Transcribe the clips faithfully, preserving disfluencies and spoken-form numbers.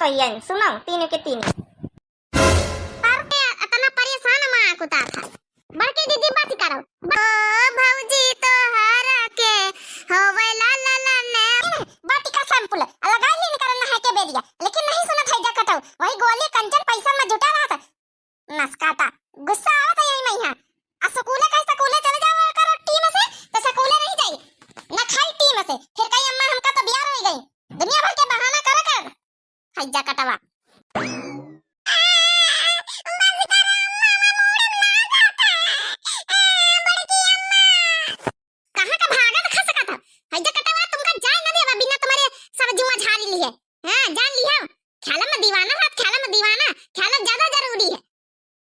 कहियन, सुनो, तीनों के तीनों। पर के इतना परेशान मा कुता था। बड़की दीदी बस करो। ओ भौजी तोहरा के होवे ला ला ला ने। बाटी का शैम्पू ले, लगा ही नहीं करना है के बेरिया, लेकिन नहीं सुनत है जा कटऊ। वही गोली कंचन पैसा में जुटा रहा था। नसकाता, गुस्सा आवत है यही में यहाँ। आ स्कूले कहीं स्कूले चले जाओ करो टीम से, तो स्कूले नहीं जाई। ना खाई टीम से, फिर कहीं अम्मा हमका तो बियाह हो गई। दुनिया भर के बहाना करा कर। हैजा कटवा। कहाँ का भागत खसकत हो? हैजा कटवा तुमका जाए न देवा बिना तुम्हारे सब जुआ झारी ली है। हाँ, जान लिया। ख्याल में दीवाना बात, ख्याल में दीवाना, ख्याल ज्यादा जरूरी है।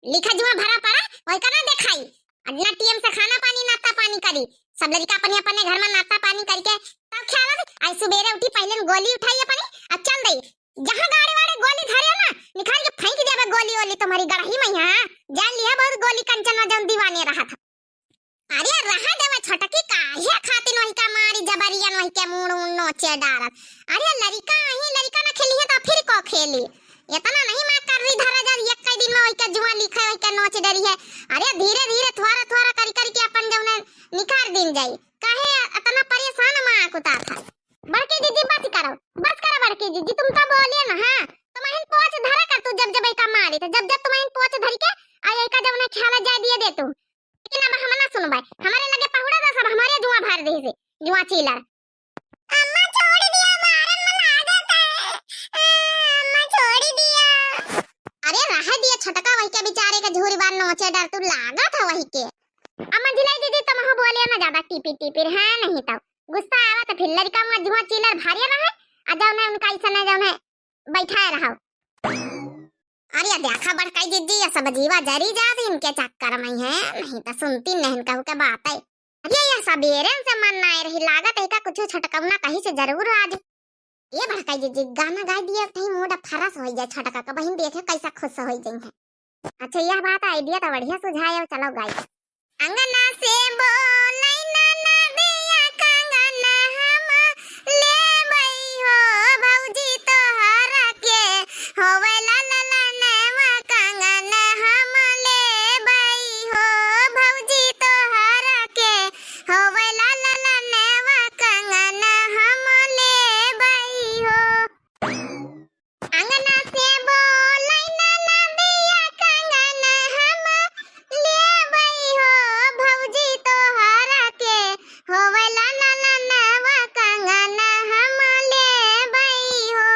लिखा जुआ भरा पड़ा, वही का ना देखाई। अदना टीएम से खाना पानी, नाश्ता पानी करी। सब लड़का अपने अपने घर में नाश्ता पानी करके तब ख्याल आई। सुबेरे उठी, पहले गोली उठाई अपनी, अब चल दई। जहाँ गाड़े वाड़े गोली धरे ना, निकाल के फेंक देबे गोली वोली तुम्हारी गड़ही में यहाँ। जान लिया बहुत गोली कंचन में जौन दीवाने रहा था। अरे रहा देवा छोटकी, काहे खातिन वही का मारी जबरियन वही के मूड़ उड़ नोचे डारत। अरे लड़का अही लड़का ना खेली है तो फिर को खेली? इतना नहीं माँ कर रही धरा जा, एक कई दिन में वही के जुआ लिखे वही के नोच डरी है। अरे धीरे धीरे थोड़ा थोड़ा करी करी के अपन जौने निखार दिन जाई। काहे इतना परेशान माँ कुता था? बड़की दीदी बस करो, बस करो बड़की दीदी, तुम तो बोलिए ना, हाँ? तुम्हारी पोच धरा कर तू जब जब एका मारी तो जब जब तुम्हारी पोच धरी के आ एका जौने ख्याल जाए दिए दे तू। लेकिन अब हम ना सुनबे, हमारे लगे पहुड़ा दा सब हमारे जुआ भर दे से, जुआ चीलर। अम्मा छोड़ दिया, मारन में लागत है। अम्मा छोड़ दिया। अरे रह दिया छोटका, वही के बेचारे के झूरी बार नोचे डर तू लागत है वही के। अम्मा जिलाई दीदी तुम हो बोले ना ज्यादा टीपी टीपी है नहीं तो गुस्सा आवा तो फिर लड़का हुआ जुआ चीलर भारी रहे। आ जाओ ना उनका ऐसा ना जाओ ना बैठा रहो। अरे देखा बड़काई जिज्जी, ये सब जीवा जरी जात इनके चक्कर में है, नहीं तो सुनती नहीं कहू के बात है। अरे ये सबेरे से मन ना रही लागत है का कुछ छटकौना कहीं से जरूर आ जाए। ये बड़काई जिज्जी गाना गाई दिए कहीं मूड फरस हो जाए छटका का बहिन देखे कैसा खुश हो जाए है। अच्छा यह बात आइडिया तो बढ़िया सुझाए हो, चलो गाई। अंगना से बोलै ननदिया कंगन हम लेबै हो भौजी तोहरा के, होवै ला ललनवा कंगन हम लेबै हो भौजी तोहरा के, होवै ला ललनवा कंगन हम लेबै हो। अंगना से बोलै ननदिया कंगन हम लेबै हो भौजी तोहरा के, होवै ला ललनवा कंगन हम लेबै हो।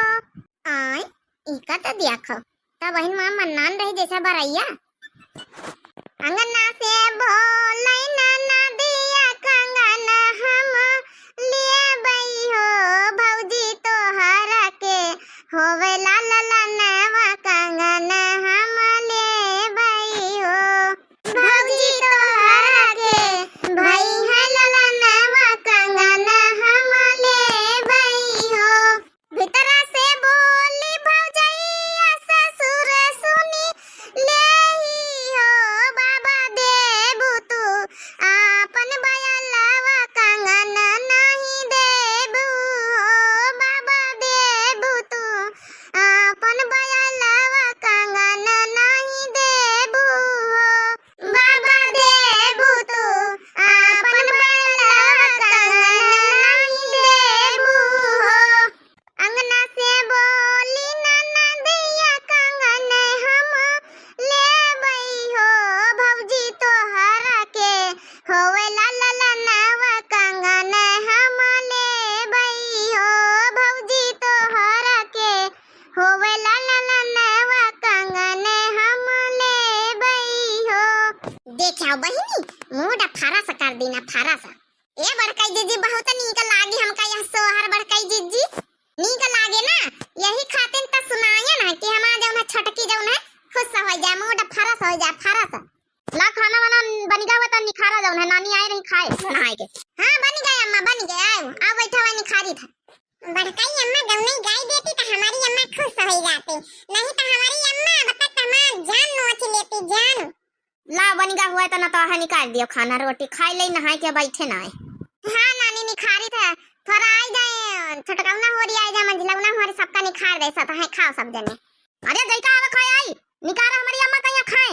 आय, ई का त देखो, त बहिन माँ मन्नान रही जैसा बरैया। अंगना से बोलै ननदिया कंगन हम लेबै हो भौजी तोहरा के, होवै ला ललनवा कंगन हम लेबै हो भौजी तोहरा के, भई है ललनवा कंगन हम लेबै हो। भीतरा से बोली भौजैया ससुर सुनी लेही हो बाबा देबू तू आपन बयलवा कंगन नहीं देबू हो बाबा देबू तू आपन बयलवा कंगन नहीं देबू हो। बाबा देबू तू आपन बयलवा कंगन नहीं देबू हो। अंगना से बोली ननदिया कंगन हम लेबै हो भौजी तोहरा के, होवै ला ललनवा कंगन हम लेबै हो भौजी तोहरा के, होवै ला ललनवा कंगन हम लेबै हो। देखा बहिनी, मूड फरस कर दीना, फरस। ए बड़काई जिज्जी, बहुत नीक लागी हमका यह सोहर बड़काई जिज्जी, नीक लागे ना, यही खातिर त सुनाया ना कि हमार जौन है छोटकी जौन है खुश हो जाए, मूड फरस हो जाए, फरस। ला खाना वाना बन गया हुआ तो निखारा जौन है, नानी आए रही खाए बनाए के। हाँ बन गए अम्मा, बन गए, आओ, आओ बैठा हुआ निखारी था। बड़काई अम्मा गौने गाय देती तो हमारी अम्मा खुश हो जाती, नहीं तो हमारी अम्मा अब तक हमार जान नोच लेती, जान। ला बन गया हुआ तो ना तो है निकाल दियो खाना रोटी खाई ले, नहाए के बैठे ना है। हाँ नानी निखारी था, थोड़ा आई जाए, छोटकौना हो रही आई जाए, मंझलौना हो रही, सबका निखार खाए दे सतहै, खाओ सब जने। अरे जइका आवे खाए आई, निकारा हमरी अम्मा कहिया खाए।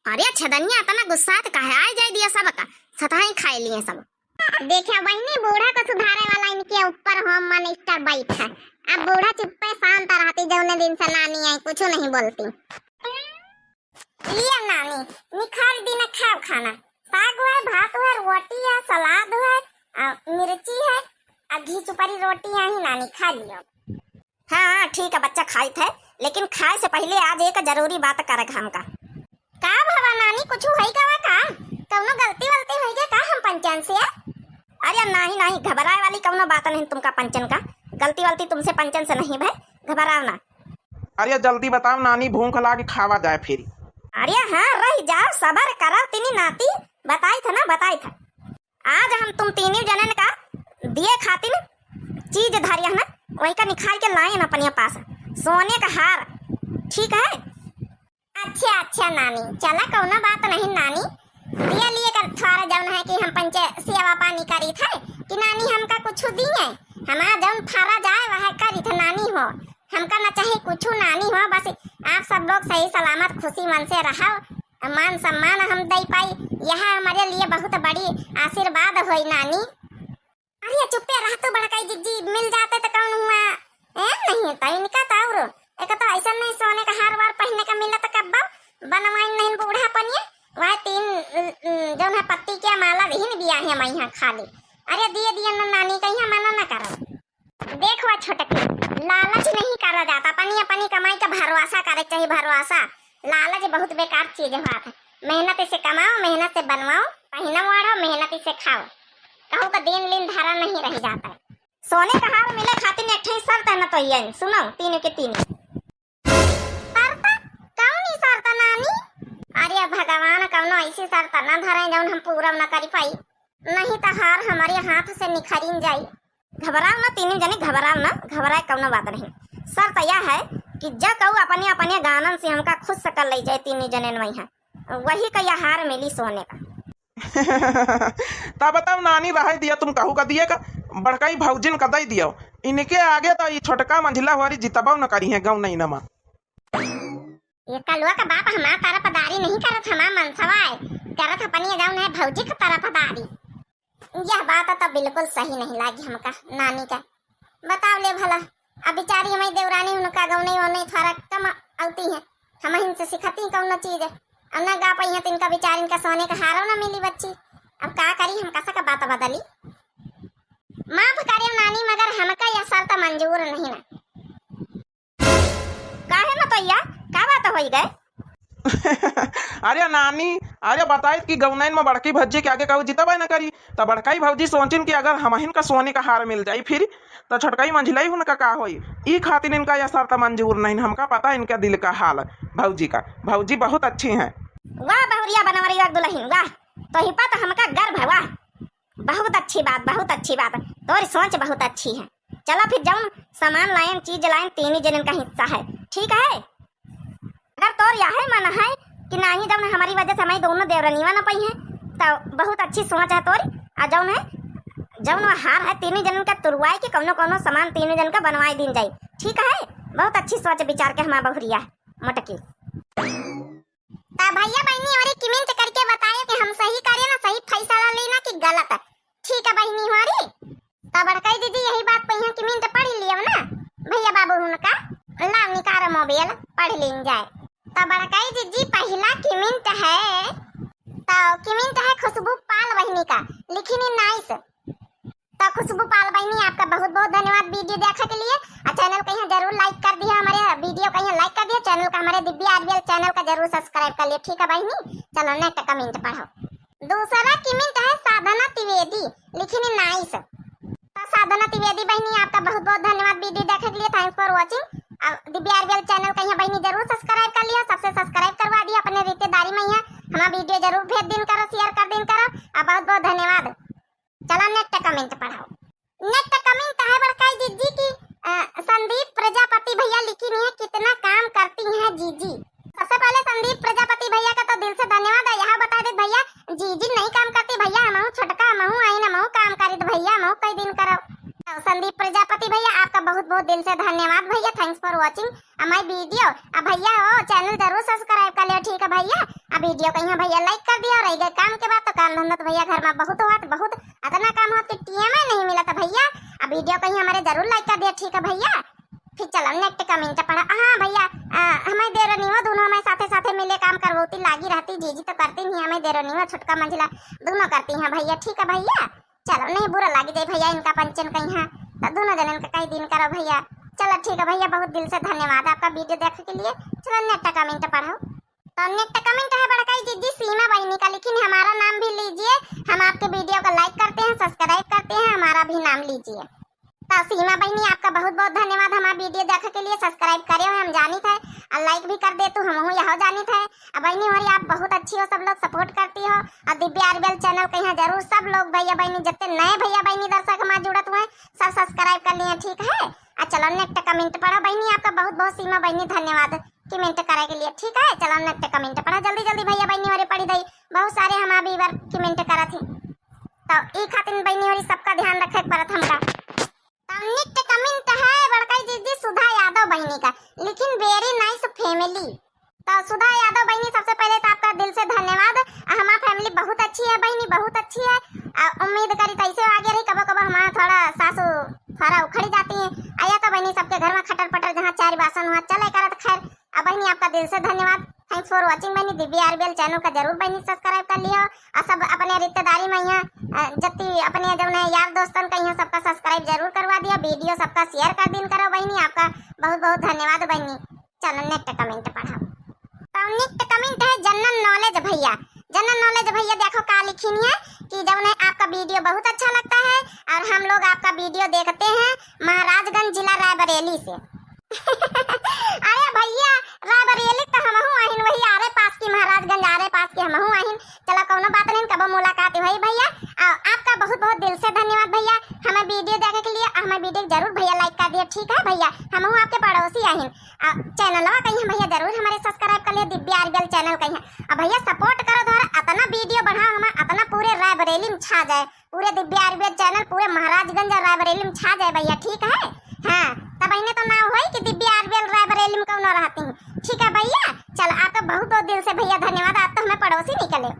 अरे छेदनिया इतना गुस्सात काहे, आए जाए दिया सबका, सतहै खाए लिए सब। देखा बहिनी, बूढ़ा को सुधारे वाला इनके ऊपर होम मिनिस्टर बैठा है। अब बूढ़ा चुप्पे शांत रहती, जौने दिन से नानी आई कुछ नहीं बोलती। लिया नानी, निखार दिन खाओ खाना। साग है, भात है, रोटी है, सलाद है, आ, मिर्ची है, आ, घी चुपरी रोटी है ही नानी, खा लियो। हाँ, हाँ, ठीक है बच्चा, खाइत है, लेकिन खाए से पहिले आज एक जरूरी बात करक हमका। का भवा नानी, कुछ होई गवा का? कौनो गलती वलती होई गया का हम पंचन से? अरे नाहीं, नाहीं, घबराए वाली कौनो बात नहीं तुमका पंचन का। गलती वलती तुमसे पंचन से नहीं भय, घबराओ ना। अरे जल्दी बताओ नानी, भूख लागे, खावा जाए फिर। अरे हाँ, रह जाओ, सबर करो तीनी नाती, बताई था ना, बताई था। आज हम तुम तीनी जनन का दिए खातिन चीज धरी है ना, वही का निकाल के लाइन अपने पास, सोने का हार, ठीक है? अच्छा, अच्छा नानी, चला कौनो बात नहीं नानी, दिया लिए कर थोड़ा जौन है कि हम पंचे सेवा पानी करी थे कि नानी हमका कुछ दिए, हमारा जौन फरा जाए वह करी थे नानी हो, हमका ना चाहे कुछ नानी हो, बस आप सब लोग सही सलामत खुशी मन से रहो, मान सम्मान हम दे पाई, यह हमारे लिए बहुत बड़ी आशीर्वाद होई नानी। अरे चुप्पे रह तू बड़काई जिज्जी, मिल जाते तो कौन हुआ? ए नहीं तो इनका तो और एक तो ऐसा नहीं सोने का हार वार पहनने का मिला तो कब्बा बनवाइन नहीं बूढ़ा पनिया, वह तीन उम, उम, जौन है पत्ती के माला रही न बिया है मैं यहाँ खाली। अरे दिए दिए न नानी कहिया मना न करो। देखो छोटकी, लालच नहीं करा जाता, अपनी अपनी कमाई का भरोसा करे चाहिए, भरोसा। लालच बहुत बेकार चीज बात है। मेहनत से कमाओ, मेहनत से बनवाओ, पहिना ओढ़ो, मेहनत से खाओ। कहूँ का दिन लीन धरा नहीं रह जाता है। सोने का हार मिले खातिर एक ठे शर्त है ना तो ये सुनो, तीनों के तीनों। शर्त? कौन ही शर्त नानी? अरे भगवान, कौनो ऐसी शर्त ना धरे जौन हम पूरा न कर पाई, नहीं तो हार हमारे हाथ से निखरिन जाई। घबराओ ना तीनों जने, घबराओ ना, घबराए कौनो बात नहीं। शर्त यह है कि जो कहू अपने अपने गानन से हमका खुश कर ले जाए तीनों जने वही है, वही का यह हार मिली सोने का। ता बताओ नानी, रहे दिया तुम कहू का दिए का, बड़काई भौजिन का दे दियो। इनके आगे तो ये छोटका मंझिला हुआरी जितबाओ न करी है गाँव नहीं नमा। ये कलुआ का बाप हमार तरफदारी नहीं करत, हमार मनसवा है, करत अपनी जौन है भौजी का तरफदारी। यह बात तो बिल्कुल सही नहीं लागी हमका नानी का। बताओ ले भला, अब बेचारी हमारी देवरानी उनका गौने वौने थोड़ा कम आती है, हम इनसे सिखाती कौन चीज है। अब ना गा पाई है तो इनका बेचारी इनका सोने का हारो ना मिली बच्ची। अब का करी हम, कसा का बात बदली? माफ करियो नानी, मगर हमका यह शर्त मंजूर नहीं ना। काहे न तैया, का बात होई गए? अरे नानी, अरे बताइत कि गौनैन में बड़की भौजी के आगे कहू जितबे न करी, त बड़काई भौजी सोचिन कि अगर हमहिन का सोने का हार मिल जाई फिर, त छोटकाई मंझिलाई उनका का होई? ई खातिर इनका यह शर्त मंजूर नहीं। हमका पता इनका दिल का हाल, भौजी का। भौजी बहुत अच्छी हैं। वाह बहुरिया बनवरिया दुल्हन, वाह, तोही पा त हमका गर्व है, वाह। बहुत अच्छी बात, बहुत अच्छी बात। तोरी सोच बहुत अच्छी है। चला फिर जौन सामान लायन, चीज लायन, तीनी जनन का हिस्सा है, ठीक है? अगर तोर यह मन है कि नाही जौन हमारी वजह से हमारी दोनों देवरनिया न पाई हैं, तो बहुत अच्छी सोच है तोरी। आ जौन है, जौन वो हार है तीनी जनन का तुरवाए के कौनो कौनो सामान तीनी जन का बनवाए दीन जाई, ठीक है? बहुत अच्छी सोच विचार के हमार बहुरिया मोटकी। त भैया बहिनी अउरी comment करके बताए कि हम सही करे ना, सही फैसला लेना कि गलत। ठीक है बहिनी हमारी, त बड़काई दीदी यही बात पे यहाँ comment पढ़ लियो ना भैया बाबू हुनका। लाओ निकारो mobile, पढ़ लीन जाए। त बड़काई दीदी पहला comment है, त comment है खुशबू पाल बहिनी का, लिखिन nice। तो खुशबू पाल बहिनी, आपका बहुत बहुत धन्यवाद video देखे के लिए। और channel कहिया जरूर like कर दिया, हमारे video कहिया like कर दिया, channel का, हमारे दिव्या आरबीएल channel का जरूर subscribe कर लिया, ठीक है बहिनी? चलो next comment पढ़ो। दूसरा comment है साधना त्रिवेदी, लिखिन nice। तो साधना त्रिवेदी बहिनी, आपका बहुत बहुत धन्यवाद video देखे के लिए, thanks for watching। अब दिव्या आरबीएल channel कहिया बहिनी जरूर subscribe कर लिया, सबसे subscribe करवा दिया, अपने रिश्तेदारी में यहाँ हमारा video जरूर भेज दिन करो, share कर दिन करो। अब बहुत बहुत धन्यवाद। चला next comment पढ़ाओ। Next comment है बड़काई जीजी की, अ, संदीप प्रजापति भैया लिखिन है, कितना काम करती हैं जीजी। सबसे पहले संदीप प्रजापति भैया का तो दिल से धन्यवाद है। यहाँ बता दे भैया, जीजी नहीं काम करती भैया, हमहू छोटका, हमहू आई, हमहू काम करी तो भैया, हमहू कई दिन करो। तो संदीप प्रजापति भैया, आपका बहुत बहुत दिल से धन्यवाद भैया, thanks for watching my video। अब भैया हो, channel जरूर subscribe कर लियो, ठीक है भैया। अब video कहिया भैया like कर दियो, रह गए काम के बाद तो काम धंधा तो भैया घर में बहुत होत, बहुत अतना काम होत कि time ही नहीं मिला था भैया। अब video कहिया हमारे जरूर like कर दियो, ठीक है भैया। फिर चलो next comment पढ़ा। हाँ भैया, अ, हमारे देरनियो दोनों हमारे साथे साथे मिले काम करवती लागी रहती, जीजी तो करती नहीं, हमारे देरनियो छोटका मंझला दोनों करती हैं भैया, ठीक है भैया। चलो, नहीं बुरा लागी जाई भैया, इनका पंचन कहीं है, तो दोनों जनन का कहीं दिन करो भैया। चलो ठीक है भैया, बहुत दिल से धन्यवाद आपका video देखे के लिए। चलो next comment पढ़ो। तो next comment है बड़काई जीजी सीमा बहिनी का, लेकिन हमारा नाम भी लीजिए, हम आपके video को like करते हैं, subscribe करते हैं, हमारा भी नाम लीजिए। तो सीमा बहिनी, आपका बहुत बहुत धन्यवाद हमारा video देखे के लिए, subscribe करे हो हम जानित है, और like भी कर दे तू, हम यह जानित है। अब बहिनी हो रही, आप बहुत अच्छी हो, सब लोग support करती हो, और दिव्या आरबीएल channel कहीं जरूर सब लोग भैया बहिनी, जितने नए भैया बहिनी दर्शक हमारे जुड़त हुए, सब subscribe कर लिए, ठीक है। आ चलो next comment पढ़ो बहिनी, आपका बहुत बहुत सीमा बहिनी धन्यवाद comment करे के लिए, ठीक है। चलो next comment पढ़ो जल्दी जल्दी भैया बहिनी, और पढ़ी दई, बहुत सारे हमारे viewer comment करत ही, तो ई खातिर बहिनी और सबका ध्यान रखे के पड़त हमका। तो next comment है बड़काई जीजी सुधा यादव बहिनी का, लेकिन very nice family। तो सुधा यादव बहिनी, सबसे पहले तो आपका दिल से धन्यवाद। आ, हमार family बहुत अच्छी है बहिनी, बहुत अच्छी है। आ, उम्मीद करी तो ऐसे आगे रही, कबो कबो हमारा थोड़ा सासू थोड़ा उखड़ जाती है। आया तो बहिनी सबके घर में खटर पटर जहाँ चार बासन हुआ चले करत। खैर, अब बहिनी आपका दिल से धन्यवाद, thanks for watching बहिनी। दिव्या आरबीएल channel का जरूर बहिनी subscribe कर लियो, और सब अपने रिश्तेदारी में यहाँ, अ, जत्ती अपने जौन है यार दोस्तन का यहाँ सबका subscribe जरूर करवा दियो, video सबका share कर दिन करो बहिनी। आपका बहुत बहुत धन्यवाद बहिनी। चलो next comment पढ़ाओ। तो next comment है जनरल नॉलेज भैया। जनरल नॉलेज भैया देखो का लिखिन है कि जौन है आपका video बहुत अच्छा लगता है और हम लोग आपका video देखते हैं महाराजगंज जिला रायबरेली से। अरे भैया, रायबरेली तो हमहू आहिन, वही आरे पास की महाराजगंज आरे पास की हमहू आहिन। चलो कौनो बात नहीं, कबो मुलाकात हुई भैया। आ, आपका बहुत बहुत दिल से धन्यवाद भैया हमें video देखे के लिए। हमें video जरूर भैया like कर दिया, ठीक है भैया, हमहू आपके पड़ोसी आहिन। आ, channelवा कहीं भैया जरूर हमारे subscribe कर लिया, दिव्या आरबीएल channel कहीं। अब भैया support करो, थोड़ा अतना video बढ़ाओ, हमारा अतना पूरे रायबरेली में छा जाए, पूरे दिव्या आरबीएल channel पूरे महाराजगंज और रायबरेली में छा जाए भैया, ठीक है। हाँ, तब इन्हें तो ना होई कि दिव्या आरबीएल रायबरेली में कौनो रहती हैं, ठीक है भैया। चल, आपका बहुत बहुत दिल से भैया धन्यवाद, आप तो हमें पड़ोसी निकले।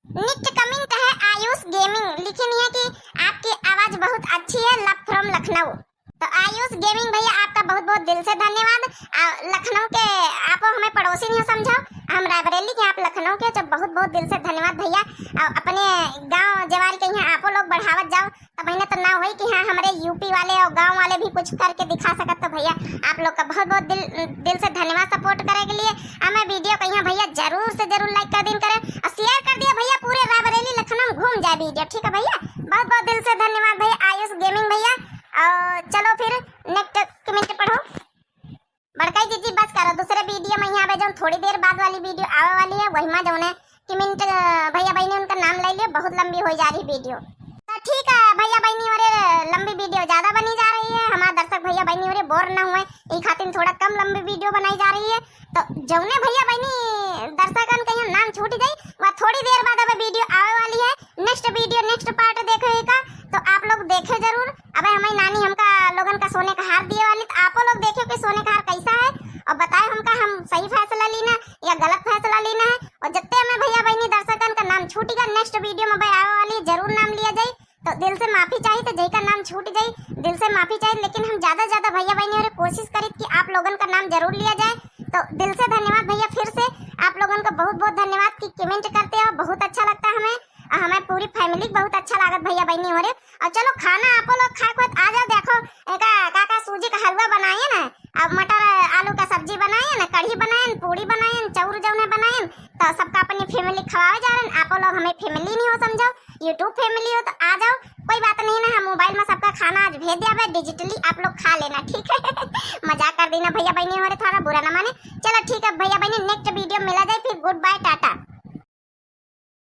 Next comment है आयुष गेमिंग, लिखिन है कि आपकी आवाज बहुत अच्छी है, love from लखनऊ। तो आयुष गेमिंग भैया, आपका बहुत बहुत दिल से धन्यवाद। आ, लखनऊ के आपो हमें पड़ोसी नहीं समझो, हम रायबरेली के, आप लखनऊ के, तो बहुत बहुत दिल से धन्यवाद भैया। आ, अपने गांव जवार के यहाँ आपो लोग बढ़ावत जाओ, तो बहिने तो ना होई कि हाँ हमरे यूपी वाले और गांव वाले भी कुछ करके दिखा सकत। तो भैया आप लोग का बहुत बहुत दिल दिल से धन्यवाद support करे के लिए। हमें video कहीं भैया जरूर से जरूर like कर दिन करें और share कर दिया भैया, पूरे रायबरेली लखनऊ घूम जाए video, ठीक है भैया। बहुत बहुत दिल से धन्यवाद भैया आयुष गेमिंग भैया। और चलो फिर next comment पढ़ो। बड़काई जीजी बस करो, दूसरे video में यहाँ पे जौन थोड़ी देर बाद वाली video आवे वाली है, वही में जौन है comment, अ, भैया बहिनी उनका नाम ले लियो, बहुत लंबी हो जा रही video। तो ठीक है भैया बहिनी, और लंबी video ज्यादा बनी जा रही है, हमारे दर्शक भैया बहिनी और bore ना हुए, ई खातिर थोड़ा कम लंबी video बनाई जा रही है। तो जौने भैया बहिनी दर्शकन के यहाँ नाम छूट जाई, वह थोड़ी देर बाद अब video आवे वाली है, next video, next part देखे का, तो आप लोग देखे जरूर। अबे हमारी नानी हमका लोगन का सोने का हार दिए वाली, तो आपो लोग देखियो कि सोने का हार कैसा है और बताए हमका हम सही फैसला लीना या गलत फैसला लीना है। और जितने हमें भैया बहिनी दर्शकन का नाम छूटेगा, next video में भाई आवे वाली जरूर नाम लिया जाए। तो दिल से माफी चाहिए, तो जई का नाम छूट जाए, दिल से माफी चाहिए, लेकिन हम ज्यादा से ज्यादा भैया बहिनी और कोशिश करी कि आप लोगन का नाम जरूर लिया जाए। तो दिल से धन्यवाद भैया, फिर से आप लोगन का बहुत बहुत धन्यवाद कि comment करते हो, बहुत अच्छा लगता है हमें, और हमें पूरी family को बहुत अच्छा लागत भैया बहिनी हो रहे। और चलो खाना आपो लोग खाए को आ जाओ, देखो एका काका सूजी का हलवा बनाए ना, अब मटर आलू का सब्जी बनाए ना, कढ़ी बनाए, पूड़ी बनाए, चाउर जौन है बनाए, तो सबका अपनी family खवावे जा रहे हैं। आपो लोग हमें family नहीं हो समझो, YouTube family हो तो आ जाओ, कोई बात नहीं ना, हम mobile में सबका खाना आज भेज दिया है, digitally आप लोग खा लेना, ठीक है। मजाक कर देना भैया बहिनी हो रहे, थोड़ा बुरा ना माने। चलो ठीक है भैया बहिनी, next video मिला जाए फिर, good bye, टाटा।